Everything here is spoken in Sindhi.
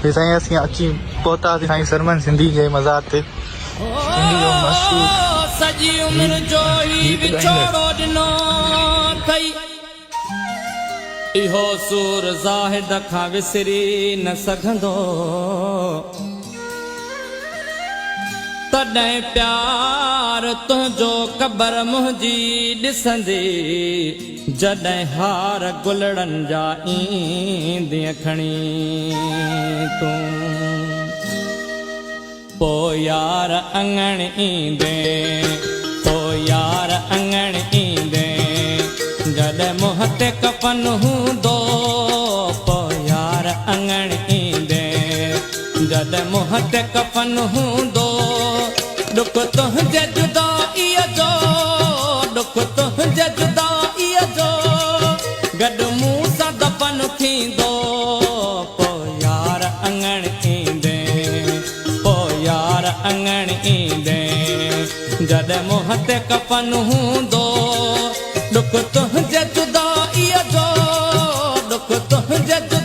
هي سائين اسين اچي پهتاسين سائين سرمن سنڌي جي مزار تي. سنڌي جو مشهور سڄي عمر جو هي گيت ڳائيندڙ. وڇوڙو ڏنو اٿئي. اهو سور زاهد کان وسري نه سگهندو. تڏهن پيار تنهنجو قبر منهنجي ڏسندي، جڏهن هار گلڙن جا ايندين کڻي تون. پوء يار اڱڻ ايندين، پوء يار اڱڻ ايندين، جڏهن منهن تي ڪفن هوندو، پوء يار اڱڻ ايندين، جڏهن منهن تي ڪفن هوندو، ڏک تنهنجي جدائيء جو، ڏک تنهنجي جدائيء جو، گڏ مون سان دفن ٿيندو، پوء يار اڱڻ ايندين. پوء يار اڱڻ ايندين، جڏهن منهن تي ڪفن هوندو، ڏک تنهنجي جدائيء جو، ڏک تنهنجي.